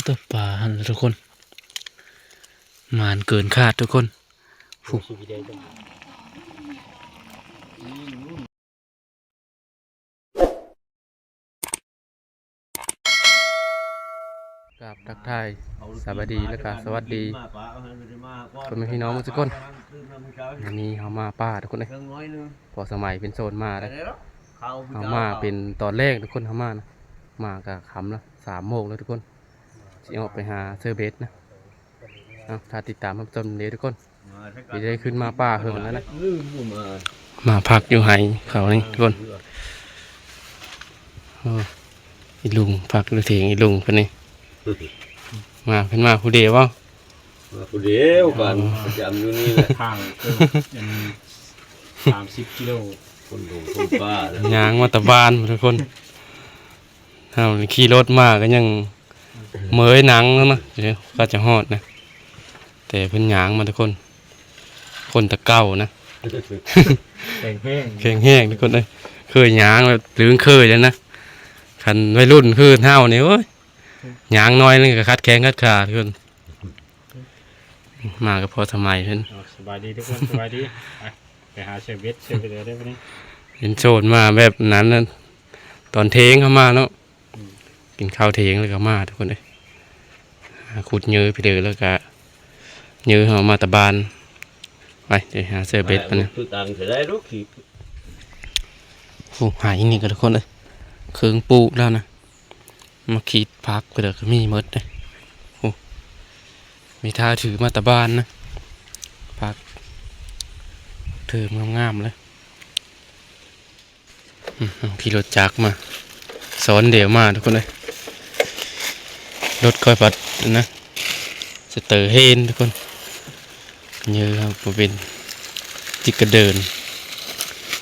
ເອີ ປາຫັ້ນລະທຸກຄົນ ໝານເກີນຄາດທຸກຄົນ. ກາບທັກທາຍສະບາຍດີ ແລະກະສະຫວັດດີພໍ່ແມ່ພີ່ນ້ອງໝົດທຸກຄົນ. ມື້ນີ້ເຮົາມາປ່າທຸກຄົນເອີຍ ພໍສະໄໝເປັນໂຊນມາເດ້. ເຮົາມາເປັນຕອນແລກທຸກຄົນ ເຮົາມານະ ມາກະຄ່ຳລະ ສາມໂມງແລ້ວທຸກຄົນ. ຊິອອກໄປຫາເຊີເບັດນະ. ເອົາ ຖ້າຕິດຕາມຮັບຊົມເດີທຸກຄົນ. ຊິໄດ້ຂຶ້ນມາປ່າເຫິງແລ້ວນະ. ມາພັກຢູ່ໄຮ່ເຂົານີ້ທຸກຄົນ. ໂອ້ ອີລຸງພັກຢູ່ເຖິງອີລຸງເພິ່ນນີ້. ມາ ເພິ່ນມາຜູ້ດຽວບໍ່? ມາຜູ້ດຽວກັນ ປະຈຳຢູ່ນີ້ແຫຼະ. ທາງເກີບອັນສາມສິບກິໂລ ຄົນດົງຄົນປ່າເດີ ຍ່າງມາແຕ່ບ້ານພຸ້ນທຸກຄົນ. ເຮົາຂີ່ລົດມາກະຍັງເມື່ອຍຫຼັງແລ້ວນະ ກວ່າຈະຮອດນະ. ແຕ່ເພິ່ນຍ່າງມາທຸກຄົນ ຄົນແຕ່ເກົ່ານະ ແຂງແຮງ ແຂງແຮງທຸກຄົນເອີຍ. ເຄີຍຍ່າງແບບລຶ້ງເຄີຍແລ້ວນະ. ຄັນໄວລຸ້ນຄືເຮົານີ້ ໂອ້ຍ ຍ່າງໜ້ອຍໜຶ່ງກະຂັດແຂງຂັດຂາທຸກຄົນ. ມາກະພໍສະໄໝເພິ່ນ. ເອົາ ສະບາຍດີທຸກຄົນ ສະບາຍດີ. ໄປ ໄປຫາເຊີເບັດ ເຊີເບັດເດີບັດນີ້. ເປັນໂຊນມາແບບນັ້ນນະ ຕອນເທີ່ຍງເຮົາມາເນາະ. ອືມ ກິນເຂົ້າທ່ຽງແລ້ວກະມາທຸກຄົນເອີຍ. ຫາຂຸດເຫຍື່ອພີ່ເດີ ແລ້ວກະເຫຍື່ອເຮົາມາແຕ່ບ້ານ. ໄປ ໄປຫາເຊີເບັດປະນະ. ໂອ້ ໄຮ່ນີ້ກະທຸກຄົນເອີຍ ເຄິ່ງປູກແລ້ວນະ. ໝາກຂີດຜັກເພິ່ນກະມີໝົດເດ້. ໂອ້ ມີທ່າຖືມາແຕ່ບ້ານນະ ຜັກເທີມງາມໆເລີຍ. ອືມ ຂີ່ລົດຈັກມາ ຊ້ອນດຽວມາທຸກຄົນເອີຍ. ລົດຂ້ອຍພັດນະ ສະເຕີເຮນທຸກຄົນ. ເຫຍື່ອເຮົາບໍ່ເປັນ ຈິກກະເດີນ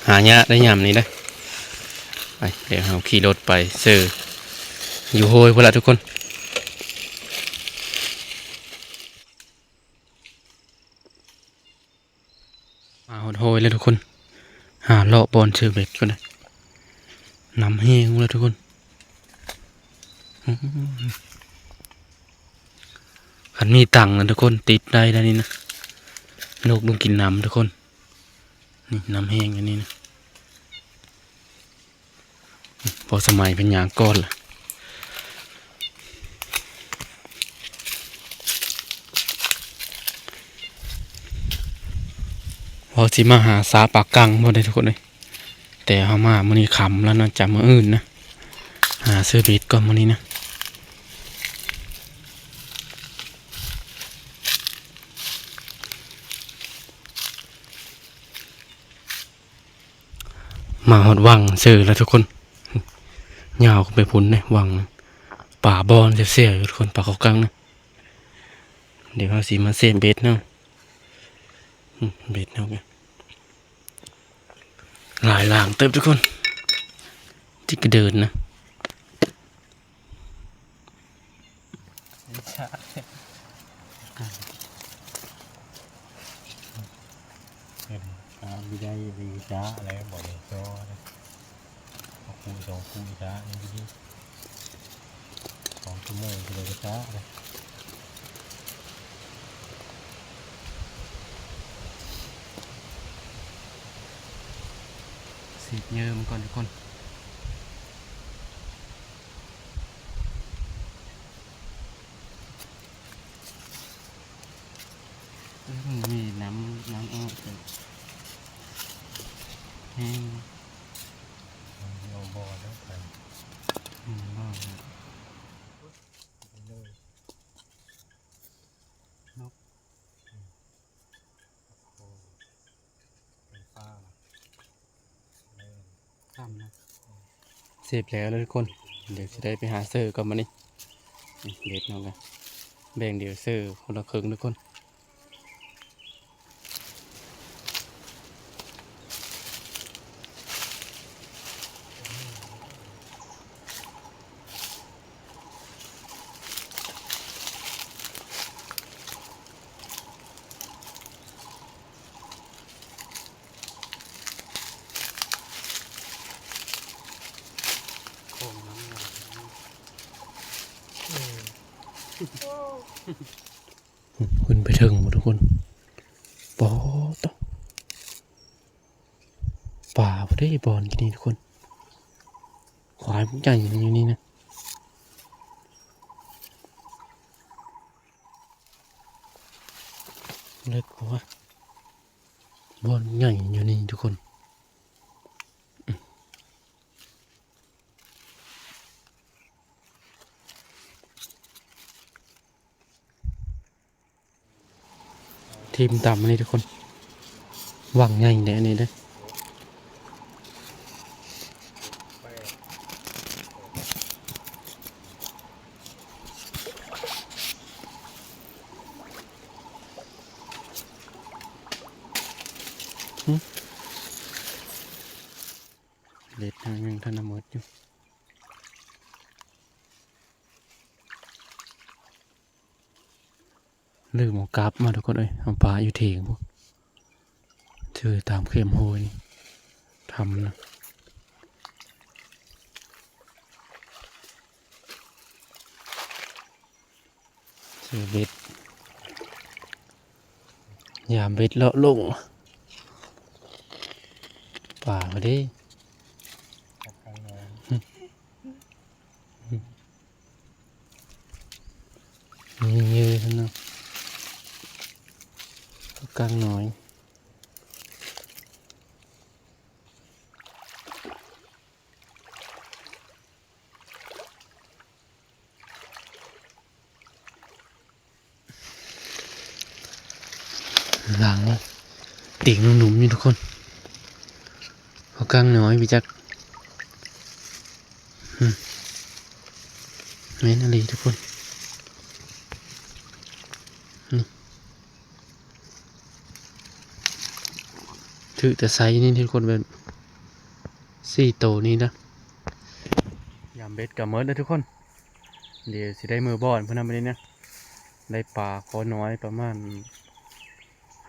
ຫາຍາກໄດ໋ຍາມນີ້ນະ. ໄປ ດຽວເຮົາຂີ່ລົດໄປເຊີຢູ່ໂຮຍພຸ້ນລະທຸກຄົນ. ມາຮອດໂຮຍແລ້ວທຸກຄົນ ຫາເລາະບ່ອນເຊີເບັດກ່ອນເດີ. ນ້ຳແຮງແລ້ວທຸກຄົນ. ອືມ ຄັນມີຕັງນະທຸກຄົນ ຕິດໄດ້ໄດ໋ນີ້ນະ. ນົກລົງກິນນ້ຳທຸກຄົນ. ນີ້ ນ້ຳແຮງອັນນີ້ນະ. ພໍສະໄໝເພິ່ນຍ່າງກ່ອນລະ. ເຮົາຊິມາຫາສາປາກັງບໍ່ໄດ້ທຸກຄົນເອີຍ. ແຕ່ເຮົາມາມື້ນີ້ຄ່ຳແລ້ວນະ ຈະມື້ອື່ນນະ. ຫາເຊີເບັດກ່ອນມື້ນີ້ນະ. ມາຮອດວັງເຊີແລ້ວທຸກຄົນ. ຍາວຂຶ້ນໄປພຸ້ນເດ້ ວັງ. ປາບ່ອນແຊວໆຢູ່ທຸກຄົນ ປາເຂົ້າກັງນະ. ດຽວເຮົາຊິມາເຊມເບັດເນາະ. ອືມ ເບັດເຮົາກະຫຼາຍຫຼາງເຕີບທຸກຄົນ. ຈິກກະເດີນນະ. ເຮັດຫາບໍ່ໄດ້ ໄດ້ຈ້າແລ້ວ ບໍ່ໄດ້ຈ່ອເດ້. ເອົາຄູ່ສອງຄູ່ຈ້ານີ້ດີ ສອງຊົ່ວໂມງຊິໄດ້ຈ້າເດ້. ສີດເຫຍື່ອມັນກ່ອນທຸກຄົນ. ເອີ ມັນມີນ້ຳ ນ້ຳອອກແຮງ. ມັນບໍ່ໄດ້ໄປ ມັນບໍ່ໄດ້ ໄປເລີຍ ນົກ. ເສບແລ້ວເດີທຸກຄົນ. ດຽວຊິໄດ້ໄປຫາເຊີກ່ອນບາດນີ້. ເບັດເຮົາກະແບ່ງດຽວເຊີຄົນລະເຄິ່ງທຸກຄົນ. ຂອງນ້ຳຫຼາຍເນາະ. ເອີ. ຂຶ້ນໄປເທິງພຸ້ນທຸກຄົນ. ປາໂຕ ປາພຸ້ນເດ້ບ່ອນນີ້ທຸກຄົນ. ຄວາຍມັນໃຫຍ່ຢູ່ນີ້ນະ. ເລິກບໍ່ວະ? ບ່ອນໃຫຍ່ຢູ່ນີ້ທຸກຄົນ. ທີມຕຳອັນນີ້ທຸກຄົນ ຫວັງໃຫຍ່ແດ່ອັນນີ້ເດ້. ເບັດຫາຍັງທັນນະໝົດຢູ່. ລືມເອົາກັບມາທຸກຄົນເອີຍ ເອົາປາຢູ່ເຖງພຸ້ນ ຊື່ຕາມເຂັມຫ້ວຍນີ້ ທຳນະ. ຊື້ເບັດ ຍາມເບັດເລາະລົງ ປາເດ້. ມີເຍີຊັ້ນເນາະ ກັງນ້ອຍ. ຫຼັງຕີງໜຸ່ມໆ ນີ້ທຸກຄົນ ເອົາກັງນ້ອຍໄປຈັກ. ອືມ ແມ່ນອີ່ຫຼີທຸກຄົນ ນີ້ ຖືກແຕ່ໄຊນີ້ທຸກຄົນ ແບບສີ່ໂຕນີ້ນະ. ຍາມເບັດກໍໝົດແລ້ວທຸກຄົນ. ດຽວຊິໄດ້ເມືອບ່ອນພຸ້ນນະ ບາດນີ້ນະ ໄດ້ປາຄໍນ້ອຍປະມານ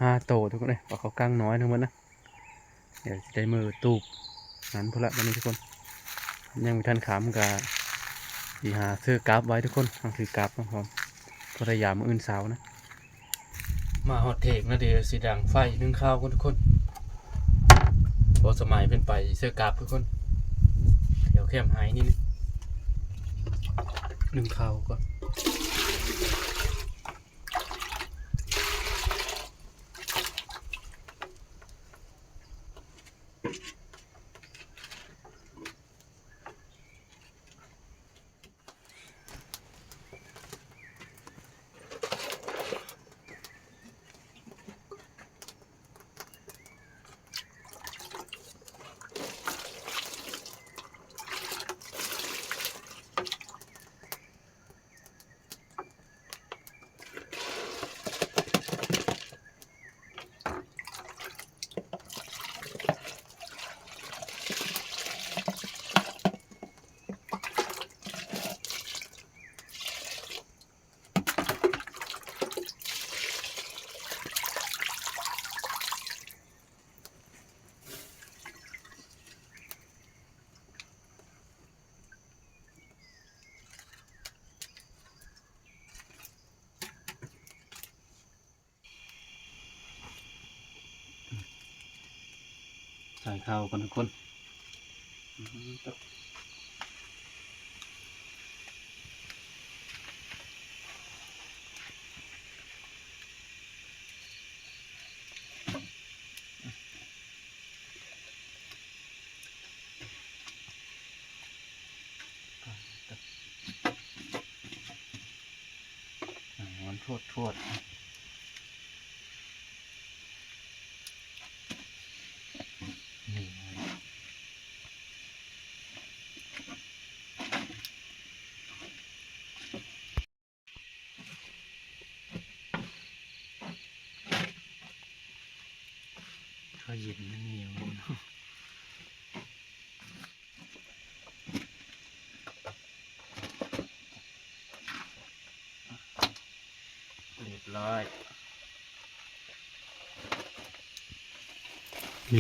ຫ້າໂຕທຸກຄົນເອີຍ ປາເຂົ້າກ້າງນ້ອຍທັງໝົດນະ. ດຽວຊິໄດ້ເມືອຕູບນັ້ນພຸ້ນລະ ບາດນີ້ທຸກຄົນ. ຍັງບໍ່ທັນຄ່ຳກໍຊິຫາເສື້ອກັບໄວ້ທຸກຄົນ ເອົາຖືກັບມາພ້ອມ ພໍໄດ້ຢາມມື້ອື່ນເຊົ້ານະ. ມາຮອດເຖງແລ້ວ ດຽວຊິດັງໄຟໜຶ້ງເຂົ້າກ່ອນທຸກຄົນ. ພໍສະໄໝເພິ່ນໄປເສື້ອກັບທຸກຄົນ ແຖວແຄມໄຮ່ນີ້ນະ ໜຶ້ງເຂົ້າກ່ອນ. ໃສ່ເຂົ້າກ່ອນທຸກຄົນ. ຮ້ອນທວດໆ. ເຂົ້າເຢັນມັນໜຽວເນາະ. ຮຽບຮ້ອຍ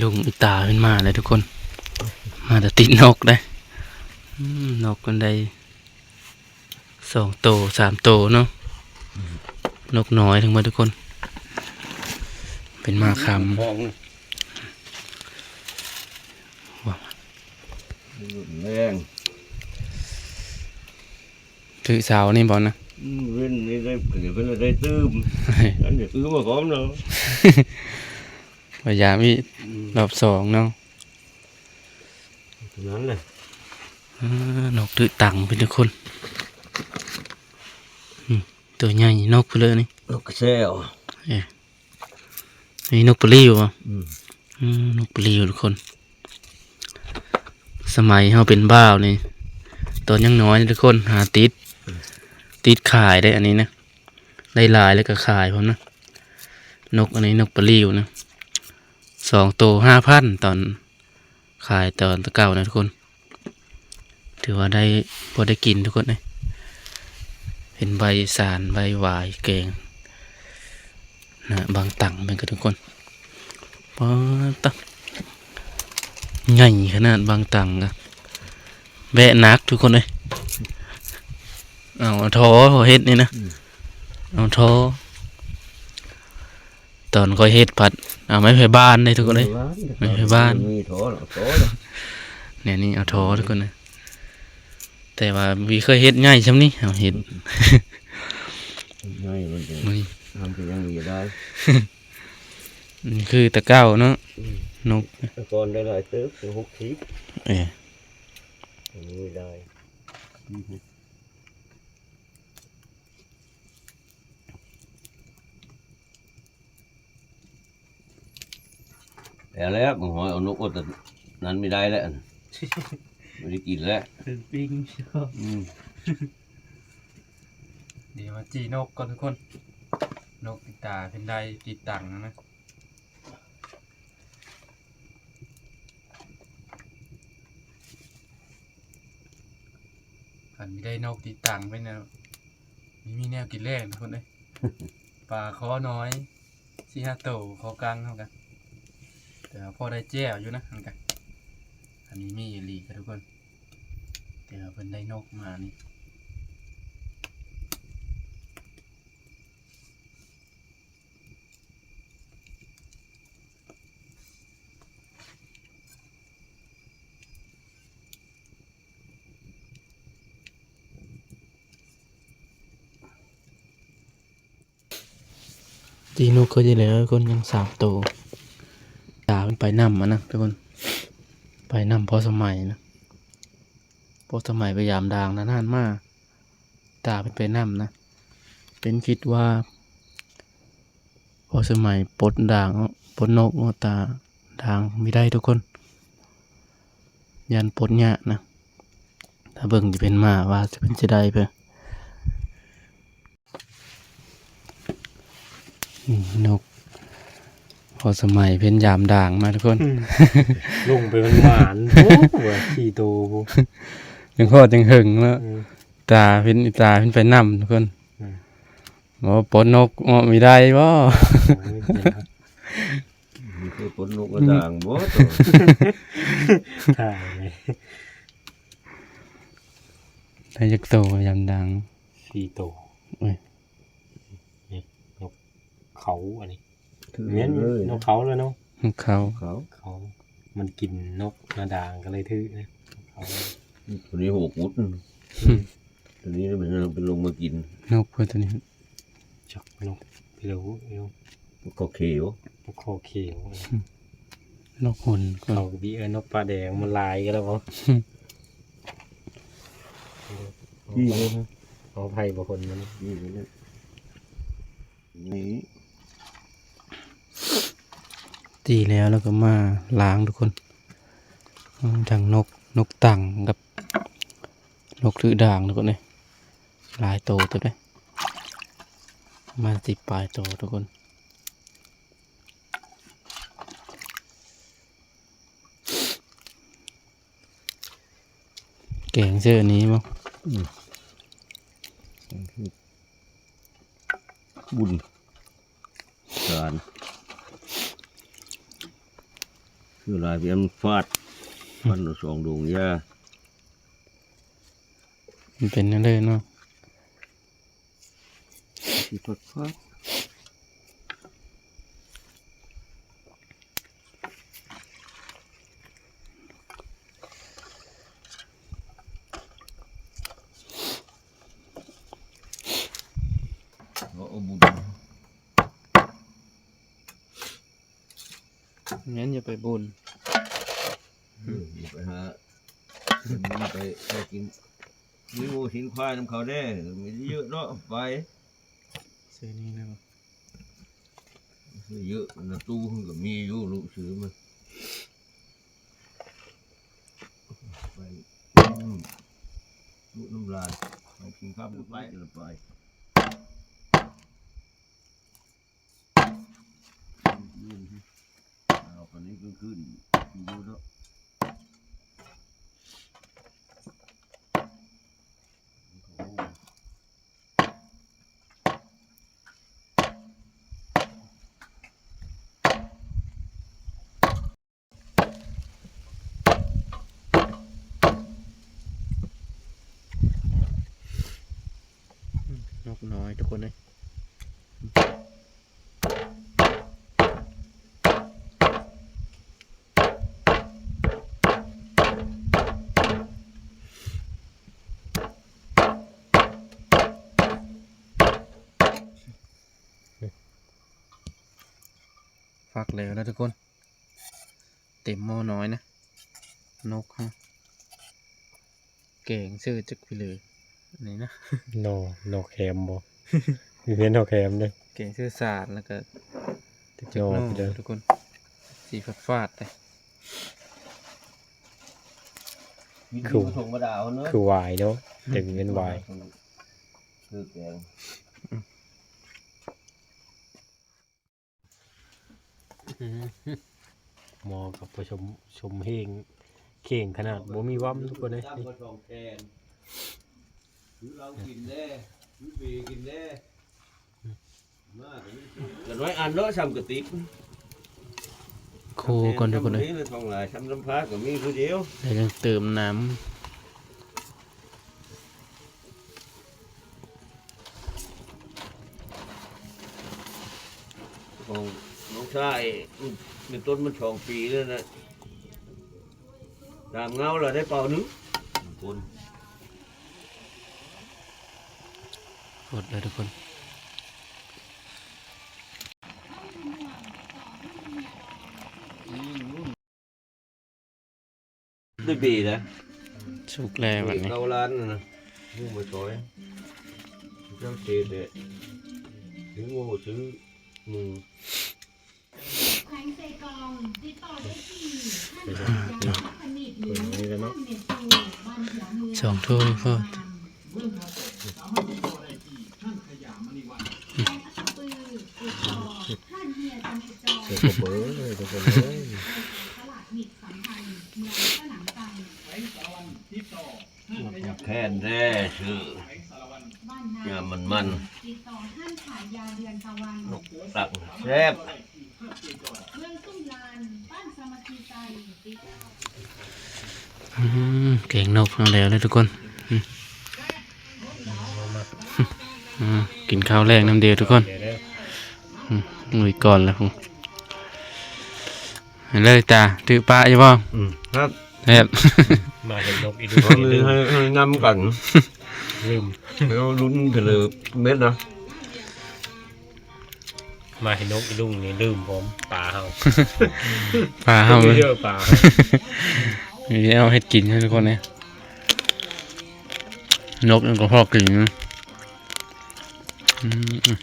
ລຸງອີຕາເພິ່ນມາແລ້ວທຸກຄົນ ມາແຕ່ຕິດນົກເດ້. ອືມ ນົກເພິ່ນໄດ້ສອງໂຕ ສາມໂຕເນາະ. ນົກນ້ອຍທັງໝົດທຸກຄົນ ເປັນໝາຂາມ ຂອງ ວ້າວ ແຮງ ຖືເສົານີ້ບໍ່ນະ? ອືມ ເວັນນີ້ໄດ້ ເພິ່ນໄດ້ຕື່ມ ອັນນີ້ຄືມາພ້ອມແລ້ວ ພະຍາຍາມອີກ ອືມ ຮອບສອງເນາະ ນັ້ນແຫຼະ ອ່າ ນົກຖືຕັງເປັນທຸກຄົນ ອືມ ຕົວໃຫຍ່ນົກເພິ່ນເລີຍນີ້ ນົກກະແຊວ ເອີ ນີ້ນົກປະລິວບໍ່? ອືມ ອືມ ນົກປະລິວທຸກຄົນ ສະໄໝເຮົາເປັນບ່າວນີ້ ຕອນຍັງນ້ອຍທຸກຄົນ ຫາຕິດ ອືມ ຕິດຂາຍໄດ້ອັນນີ້ນະ ໄດ້ຫຼາຍແລ້ວກໍຂາຍພ້ອມນະ ນົກອັນນີ້ນົກປະລິວນະ ສອງໂຕຫ້າພັນ ຕອນ ຂາຍຕອນແຕ່ເກົ່ານະທຸກຄົນ ຖືວ່າໄດ້ ພໍໄດ້ກິນທຸກຄົນເອີຍ ເປັນໃບສານ ໃບຫວາຍ ແກງນະ ບາງຕັງເບິ່ງກັນທຸກຄົນ ປາດຕະ ໃຫຍ່ຂະໜາດ ບາງຕັງກະ ແບກໜັກທຸກຄົນເອີຍ ເອົາ ເອົາທໍ່ເຮັດນີ້ນະ ອືມ ເອົາທໍ່ ຕອນຂ້ອຍເຮັດພັດ ເອົາໄມ້ໄຜ່ບ້ານເດ້ທຸກຄົນເອີຍ ໄມ້ໄຜ່ບ້ານ ມີທໍ່ເນາະ ເອົາທໍ່ເນາະ ແນວນີ້ເອົາທໍ່ທຸກຄົນເອີຍ ແຕ່ວ່າບໍ່ເຄີຍເຮັດໃຫຍ່ຊ່ຳນີ້ ເຮົາເຮັດ ໃຫຍ່ມັນກໍ ນີ້ ທຳກໍຍັງມີໄດ້ ນີ້ຄືແຕ່ເກົ່າເນາະ ອືມ ນົກ ແຕ່ກ່ອນໄດ້ຫຼາຍເຕີບ ຫົກສິບ ເອີ ອັນນີ້ໄດ້ ແລ້ວແຫຼະ ບັກຫອຍເອົານົກອົດນັ້ນບໍ່ໄດ້ແລ້ວ ບໍ່ໄດ້ກິນແລ້ວ ເປັນປິງ ອືມ ດຽວມາຈີ່ນົກກ່ອນທຸກຄົນ ນົກຕິດຕາເປັນໄດ້ຕິດຕັງນະ ຄັນມີໄດ້ນົກຕິດຕັງໄປແລ້ວ ມີ ມີແນວກິນແລ້ງທຸກຄົນເອີຍ ປາຄໍນ້ອຍ ສີ່ຫ້າໂຕ ຄໍກັງເຮົາກະ ແຕ່ວ່າພໍໄດ້ແຈ່ວຢູ່ນະ ມັນກະ ອັນນີ້ມີອີ່ຫຼີກະທຸກຄົນ ແຕ່ວ່າເພິ່ນໄດ້ນົກມານີ້ ຕີນົກເຂົາຢູ່ແລ້ວ ຄົນຍັງສາມໂຕ ຕາເພິ່ນໄປນຳຫັ້ນນະທຸກຄົນ ໄປນຳພໍ່ສະໄໝນະ ພໍ່ສະໄໝໄປຢາມດ່າງນານໆມາ ຕາເພິ່ນໄປນຳນະ ເປັນຄິດວ່າ ພໍສະໄໝປົດດ່າງເນາະ ປົດນົກເນາະ ຕາດ່າງມີໄດ້ທຸກຄົນ ຢ້ານປົດຍາກນະ ຖ້າເບິ່ງຈະເປັນໝາວ່າຈະເປັນຈະໄດ້ເພິ່ນ ນີ້ນົກ ພໍສະໄໝເພິ່ນຢາມດ່າງມາທຸກຄົນ ອືມ ລົງໄປຫວານໆ ໂອ້ ວ່າສີ່ໂຕພຸ້ນ ຈັ່ງພໍຈັ່ງເຫິງເນາະ ອືມ ຕາເພິ່ນ ຕາເພິ່ນໄປນຳທຸກຄົນ ອືມ ບໍ່ປົດນົກເນາະ ມີໄດ້ບໍ່? ໂອ້ຍ ເຈັບ ມີເຄີຍປົດນົກມາດ່າງບໍ່? ຖ່າຍເລີຍ ໄດ້ຈັກໂຕຍາມດ່າງ? ສີ່ໂຕ ເອີຍ ນີ້ນົກເຂົາ ອັນນີ້ ແມ່ນ ເອີຍ ນົກເຂົາແລ້ວເນາະ ນົກເຂົາ ເຂົາ ເຂົາ ມັນກິນນົກມາດ່າງກໍເລີຍຖືກນະ ເຂົາ ໂຕນີ້ຫົກອຸດ ອືມ ໂຕນີ້ມັນເປັນລົງມາກິນ ນົກເພິ່ນໂຕນີ້ ຈັກນົກ ບໍ່ຮູ້ ນົກຄໍເຂວ ນົກຄໍເຂວ ນົກຫົນ ເຂົາກໍມີ ເອີ ນົກປາກແດງ ມັນຫຼາຍກັນແລ້ວບໍ່? ນີ້ ເອົາໄຜບໍ່ຄົນມັນ ນີ້ ນີ້ ຕີແລ້ວ ແລ້ວກໍມາລ້າງທຸກຄົນ ທັງນົກ ນົກຕັງກັບນົກຖືດ່າງທຸກຄົນເອີຍ ຫຼາຍໂຕເຕີບເດ້ ປະມານສິບປາຍໂຕທຸກຄົນ. ແກງເຊິ່ອັນນີ້ບໍ່? ອືມ ບຸນສານ ຄືຫຼາຍເປັນຟາດ ຟັນເອົາສອງດົງຢາ ມັນເປັນແນວໃດເນາະ? ຊິພອດໆ ເອົາບຸນ ແມ່ນ ຢ່າໄປບຸນ ເອີ ຢ່າໄປຫາ ໄປ ໄປກິນ ມີໝູຊິນຄວາຍນຳເຂົາແດ່ ມີເຍອະເນາະ ໄປ ຊື້ນີ້ນະ ຊື້ເຍອະນະ ຕູ້ເພິ່ນກໍມີຢູ່ ລູກຊື້ມາ ໄປ ອືມ ລູກນ້ຳລາຍ ໄປກິນຂ້າວ ໄປ ໄປ ເອົາປານນີ້ຂຶ້ນ ຂຶ້ນຢູ່ເນາະ ນົກນ້ອຍທຸກຄົນເອີຍ ຟັກແລ້ວນະທຸກຄົນ ເຕັມໝໍ້ນ້ອຍນະ ນົກເຮົາ ແກງເສີຈັກພີເລີ ອັນນີ້ນະ ໜໍ່ ໜໍ່ແຄມບໍ່ ມີແມ່ນໜໍ່ແຄມເດ້ ແກງເສີສາດ ແລ້ວກະຈັກໜໍ່ພີເລີ ທຸກຄົນ ສີຝາດໆເດ້ ຄື ຄືຫວາຍເນາະ ແຕ່ມີແມ່ນຫວາຍ ຄືແກງ ໝໍ້ກັບປະສົມ ສົມເຮງເຄັ່ງຂະໜາດ ບໍ່ມີວຳທຸກຄົນເອີຍ ຄືເຫຼົ້າກິນແດ່ ຄືເບກິນແດ່ ມາ ກະນ້ອຍອັນເນາະ ຊ່ຳກະຕິກ ໂຄກ່ອນທຸກຄົນເອີຍ ຊ່ຳນີ້ລະ ຊ່ຳຫຼາຍ ຊ່ຳລຳພາກະມີຜູ້ດຽວ ແລ້ວຍັງເຕີມນ້ຳ ຂອງນ້ອງຊາຍ ເປັນຕົ້ນມັນສອງປີແລ້ວນະ ຕາມເງົາລະໄດ້ເປົາໜຶ່ງຄົນ ກົດເລີຍທຸກຄົນ. ໄດ້ປີແລ້ວ ສຸກແລ້ວບັດນີ້ ເກົ້າລ້ານນະ ໝູມາຊອຍ ເຈົ້າເສດແຫຼະ ຊື້ໝູຊື້ໝູ ແຂວງເຊກອງ ຕິດຕໍ່ໄດ້ທີ່ ທ່ານ ເປັນຫຍັງ ເປັນຫຍັງນີ້ແຫຼະເນາະ ສອງໂທໂພດ. ເສຍຂອງເບີເລີຍ ທຸກຄົນເອີຍ ແຄນແທ້ຊື່ ຍາມມັນມັນ ນົກຕັກແຊບ. ອືມ ແກງນົກເຮົາແລ້ວເລີຍທຸກຄົນ ອືມ ອືມ ກິນເຂົ້າແລງນຳເດີທຸກຄົນ ອືມ ລຸຍກ່ອນແລ້ວພຸ້ນ ເລີຍຕາ ຖືປາຢູ່ບໍ່? ອືມ ແຊບ ມາເຫັນນົກອີກ ໃຫ້ ໃຫ້ນຳກັນ ລືມ ເຮົາລຸ້ນເທື່ອເມັດນະ. ມາເຫັນນົກອີລຸງນີ້ລືມພ້ອມປາເຮົາ ປາເຮົາເລີຍ ເອີ ປາເຮົາ ນີ້ເອົາເຮັດກິນໃຫ້ທຸກຄົນເລີຍ ນົກຍັງກໍພໍກິນຢູ່ ອືມ ອືມ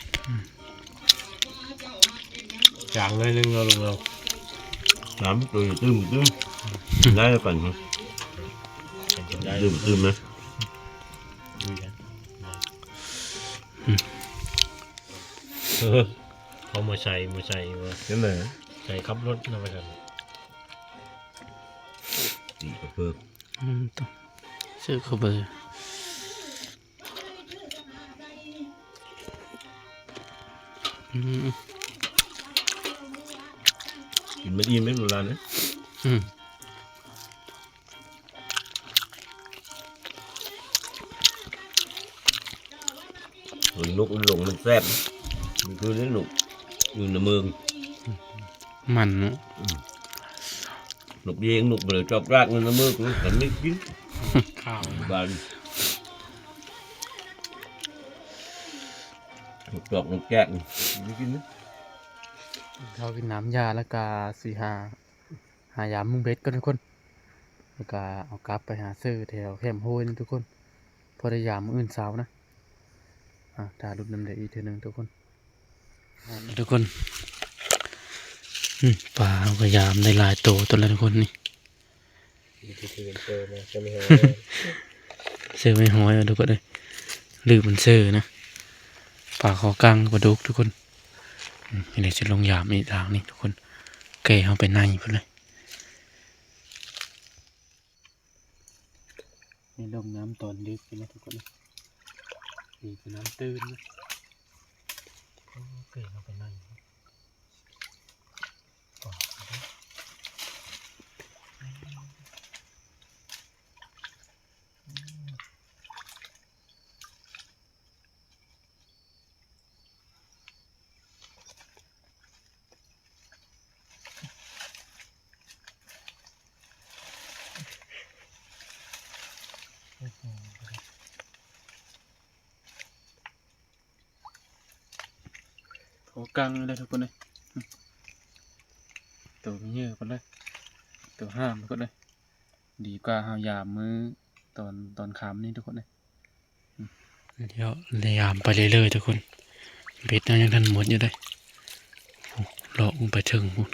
ຈາງໜ້ອຍໜຶ່ງເນາະລຸງເນາະ ນ້ຳໂຕຕື່ມໆ ໄດ້ແລ້ວກັນ ຕື່ມໆນະ. ເອີ ເອົາມາໃສ່ ມາໃສ່ວ່າຈັ່ງໃດ ໃສ່ຂັບລົດນຳວ່າຊັ້ນ ຕີກະເພີກ ອືມ ຊື້ເຂົ້າໄປ ອືມ ກິນມັນອີ່ມເດ້ ໂບລານເດ້ ອືມ. ໂອ້ ນົກມັນຫຼົງມັນແຊບ ມັນຄືເດ້ນົກຢູ່ໃນເມືອງ ມັນເນາະ ອືມ ນົກເຢງ ນົກບໍ່ໄດ້ຈອກຈາກຢູ່ໃນເມືອງ ມັນໄດ້ກິນ ຂ້າວ ບ້ານ ນົກຈອກນົກແຈກ ມັນໄດ້ກິນ ເຂົ້າກິນນ້ຳຢາ ແລ້ວກະຊິຫາ ຫາຢາມເບິ່ງເບັດກ່ອນທຸກຄົນ ແລ້ວກະເອົາກັບໄປຫາຊື້ແຖວແຄມໂຮຍນະທຸກຄົນ ພໍໄດ້ຢາມມື້ອື່ນເຊົ້ານະ ອ່າ ຖ້າລຸ້ນນຳໄດ້ອີກເທື່ອໜຶ່ງທຸກຄົນ ທຸກຄົນ ອືມ ປາເຮົາກໍຢາມໄດ້ຫຼາຍໂຕຕົວແລ້ວທຸກຄົນນີ້ ເຊີໄມ້ຫອຍ ເຊີໄມ້ຫອຍ ເອີ ທຸກຄົນເອີຍ ລືມມັນເຊີນະ ປາຄໍກັງ ປາດຸກທຸກຄົນ ອືມ ນີ້ຊິລົງຢາມອີກທາງນີ້ທຸກຄົນ ແກ່ເຮົາໄປໃນພຸ້ນເລີຍ ນີ້ລົງນ້ຳຕອນດຶກນະທຸກຄົນ ນີ້ກໍນ້ຳຕື້ນນະ ໂອ້ ແກ່ເຮົາໄປໃນ ພໍກັງຢູ່ເດ້ທຸກຄົນເອີຍ ໂຕເຍີະພຸ້ນເລີຍ ໂຕຫ້າມພຸ້ນເລີຍ ດີກວ່າເຮົາຢາມມື້ຕອນ ຕອນຄ່ຳນີ້ທຸກຄົນເອີຍ ດຽວລະຍາມໄປເລື້ອຍໆທຸກຄົນ ເບັດເຮົາຍັງທັນໝົດຢູ່ເດ້ ໂອ້ ເລາະລົງໄປເທິງພຸ້ນ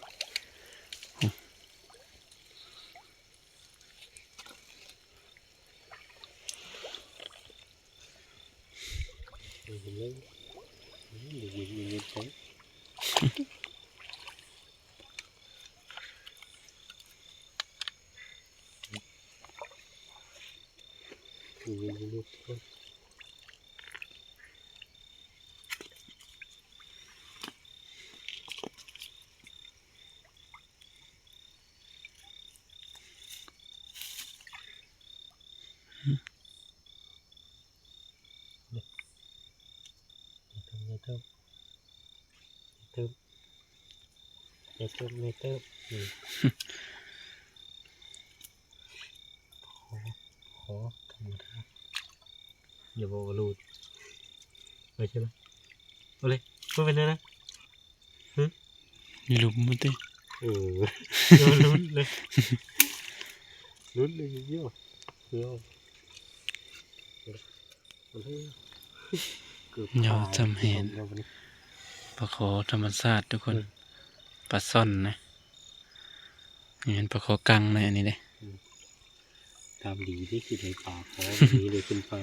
ຂໍທຳມະດາ ຢ່າບອກວ່າຫຼຸດ ໄປໃຊ່ລະ ເອົາເລີຍ ບໍ່ເປັນແນວໃດ ຫຶ ມີຫຼຸດບໍ່ຕິ ເອີ ຫຼຸດເລີຍ ຫຼຸດເລີຍ ເອີ ເອີ ເຫຍົາຈຳແຫນ ປາຄໍທຳມະຊາດທຸກຄົນ ປາຊ່ອນນະ ນີ້ແມ່ນປາຄໍກັງນະ ອັນນີ້ເດ້ ຕາມດີທີ່ຊິໄດ້ປາຄໍ ມີໄດ້ຂຶ້ນປ່າ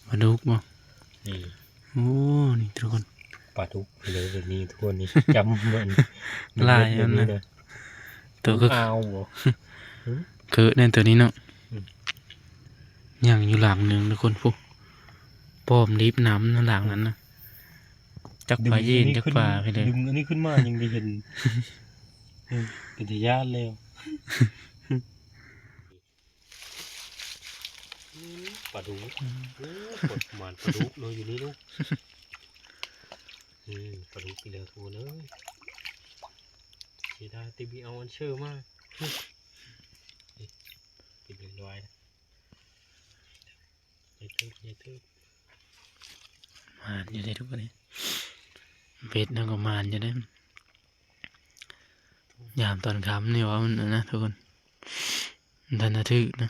ປາດຸກບໍ່ ນີ້ ໂອ້ ນີ້ທຸກຄົນ ປາດຸກເລີຍນີ້ທຸກຄົນນີ້ ຈຳເບິ່ງ ຫຼາຍອັນນະ ໂຕຄື ອ້າວບໍ່ ຄືແນ່ນໂຕນີ້ເນາະ ອືມ ຍັງຢູ່ຫຼັງໜຶ່ງທຸກຄົນ ພຸ້ນ ປ້ອມລິບນ້ຳນະ ຫຼັງນັ້ນນະ ຈັກປາຢີນຈັກປາ ດຶງອັນນີ້ຂຶ້ນມາຍັງໄດ້ເຫັນ ເອີ ເປັນຕາຢ້ານແລ້ວ. ປາດຸກ ໂອ້ ປະມານປາດຸກເນາະ ຢູ່ນີ້ເນາະ ອືມ ປາດຸກອີກແລ້ວທຸກຄົນເອີຍ ເສຍດາຍແຕ່ບໍ່ເອົາອັນເຊີມາ ເປັນຫຍັງລອຍ ໃຫຍ່ເຕີບ ໃຫຍ່ເຕີບ ໝານຢູ່ເດ້ທຸກຄົນເອີຍ ເບັດເຮົາກໍໝານຢູ່ເດ້ ຍາມຕອນຄ່ຳນີ້ວ່າມັນອັນນະທຸກຄົນ ມັນທັນນະຖືກນະ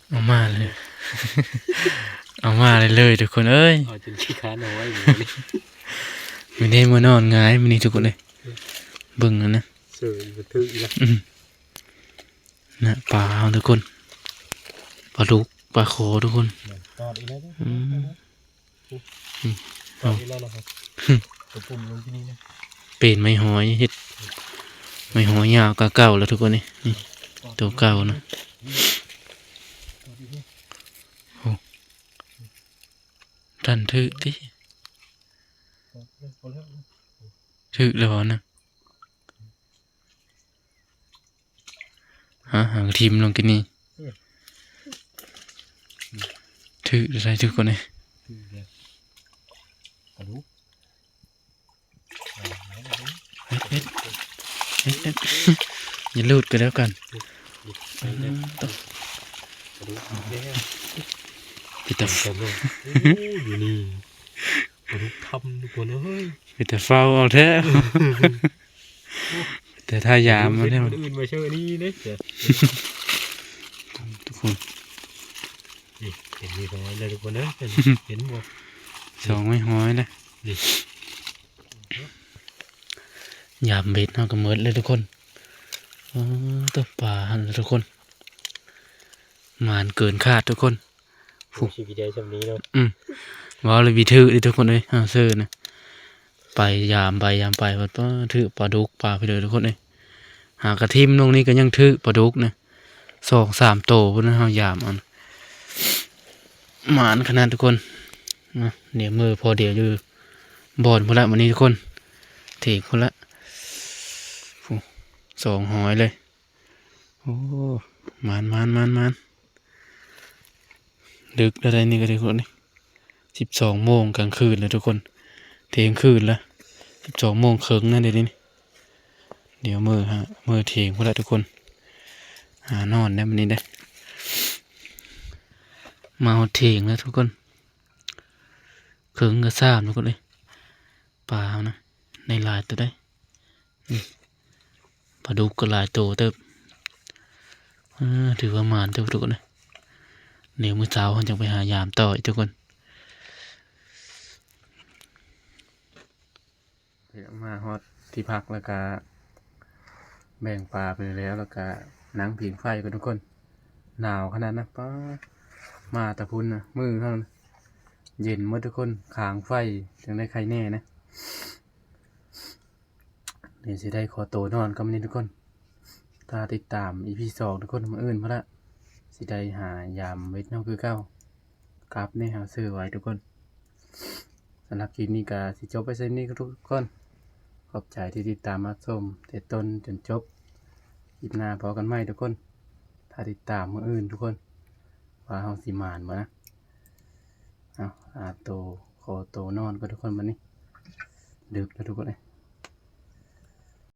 ເອົາມາເລີຍ ເອົາມາເລີຍທຸກຄົນເອີຍ ເອົາຈົນຂີ້ຄ້ານເອົາໄວ້ມື້ນີ້ ມື້ນີ້ມື້ນອນຫງາຍມື້ນີ້ທຸກຄົນເອີຍ ເບິ່ງຫັ້ນນະ ເສີຍບໍ່ຖືກອີກລະ ອືມ ນະ ປາເຮົາທຸກຄົນ ປາດຸກ ປາຄໍທຸກຄົນ ຕອດອີກແລ້ວເດ້ ອືມ ອືມ ຕອດອີກແລ້ວເນາະ ເອົາ ຕົວປຸ່ມລົງທີ່ນີ້ນະ ເປັນໄມ້ຫອຍ ເຮັດໄມ້ຫອຍຍາວກວ່າເກົ່າແລ້ວທຸກຄົນເອີຍ ນີ້ ໂຕເກົ່ານະ ໂອ້ ທັນຖືກຕິ ພໍແລ້ວ ພໍແລ້ວ ຖືກແລ້ວບໍ່ນະ? ຮະ ຫາກະຖິ້ມລົງກິນນີ້. ຖືກໃສ່ ຖືກຄົນນີ້. ເຮັດ ເຮັດ ເຮັດ ເຮັດ ຢ່າຫຼຸດກໍແລ້ວກັນ. ເອີ ເປັນຕາ ໂອ້ ຢູ່ນີ້ ປາດຸກທຳທຸກຄົນເອີຍ ເປັນຕາເຝົ້າເອົາແທ້. ແຕ່ຖ້າຢາມມັນ ມື້ອື່ນມາເຊີນີ້ເດ້ ທຸກຄົນ. ນີ້ ເຫັນມີຫອຍແລ້ວທຸກຄົນເອີຍ ເຫັນບໍ່? ສອງໄມ້ຫອຍແລ້ວ ນີ້ ຢາມເບັດເຮົາກໍໝົດແລ້ວທຸກຄົນ. ໂອ້ ຕົກປາຫັ້ນແຫຼະທຸກຄົນ ໝານເກີນຄາດທຸກຄົນ. ຜູ້ ຊິໄດ້ຊ່ຳນີ້ເນາະ. ອືມ ເວົ້າແລ້ວບໍ່ຖືກເດ້ທຸກຄົນເອີຍ ເຮົາເຊີນະ ໄປຢາມໄປຢາມໄປ ປາ ຖືກປາດຸກປາພີ້ເດີທຸກຄົນເອີຍ. ຫາກະຖິ້ມລົງນີ້ກໍຍັງຖືກປາດຸກນະ ສອງສາມໂຕພຸ້ນນະ ເຮົາຢາມເອົານະ ໝານຂະໜາດທຸກຄົນ. ນະ ດຽວມື້ພໍດຽວຢູ່ບ່ອນພຸ້ນລະ ມື້ນີ້ທຸກຄົນ ເຖກພຸ້ນລະ ສອງຮ້ອຍເລີຍ. ໂອ້ ໝານໆໆໆ ດຶກແລ້ວໄດ໋ນີ້ກໍໄດ້ຄົນນີ້ ສິບສອງໂມງກາງຄືນແລ້ວທຸກຄົນ ທ່ຽງຄືນລະ ສິບສອງໂມງເຄິ່ງນະ ດຽວນີ້. ດຽວມື້ຫາ ມື້ທ່ຽງພຸ້ນລະທຸກຄົນ ຫານອນແລ້ວມື້ນີ້ເດ້. ມາຮອດທ່ຽງແລ້ວທຸກຄົນ ເຄິ່ງກະສາມທຸກຄົນເອີຍ. ປາເຮົານະ ໄດ້ຫຼາຍໂຕໄດ໋ ນີ້ ປາດຸກກໍຫຼາຍໂຕເຕີບ. ເອີ ຖືວ່າໝານເຕີບທຸກຄົນເອີຍ. ດຽວມື້ເຊົ້າເຮົາຈັ່ງໄປຫາຢາມຕໍ່ອີກທຸກຄົນ. ມາຮອດທີ່ພັກແລ້ວກະແບ່ງປາໄປແລ້ວ ແລ້ວກະນັ່ງຜິງໄຟກັນທຸກຄົນ. ໜາວຂະໜາດນະ ປາ ມາແຕ່ພຸ້ນນະ ມືເຮົານະ ເຢັນໝົດທຸກຄົນ ຄາງໄຟຈັ່ງໄດ້ໄຄແນ່ນະ. ດຽວຊິໄດ້ຂໍໂຕນອນກ່ອນມື້ນີ້ທຸກຄົນ ຖ້າຕິດຕາມ ອີພີ ສອງທຸກຄົນ. ມື້ອື່ນພຸ້ນລະ ຊິໄດ້ຫາຢາມເບັດເຮົາຄືເກົ່າ ກັບແນ່ເຮົາເຊີໄວ້ທຸກຄົນ. ສຳລັບຄລິບນີ້ກໍຊິຈົບໄປສ່ຳນີ້ທຸກຄົນ. ຂອບໃຈທີ່ຕິດຕາມຮັບຊົມແຕ່ຕົ້ນຈົນຈົບ. ຄລິບໜ້າພໍ້ກັນໃໝ່ທຸກຄົນ ຖ້າຕິດຕາມມື້ອື່ນທຸກຄົນ ວ່າເຮົາຊິໝານບໍ່ນະ. ເອົາ ອາໂຕ ຂໍໂຕນອນກ່ອນທຸກຄົນ ບັດນີ້ດຶກແລ້ວທຸກຄົນເອີຍ.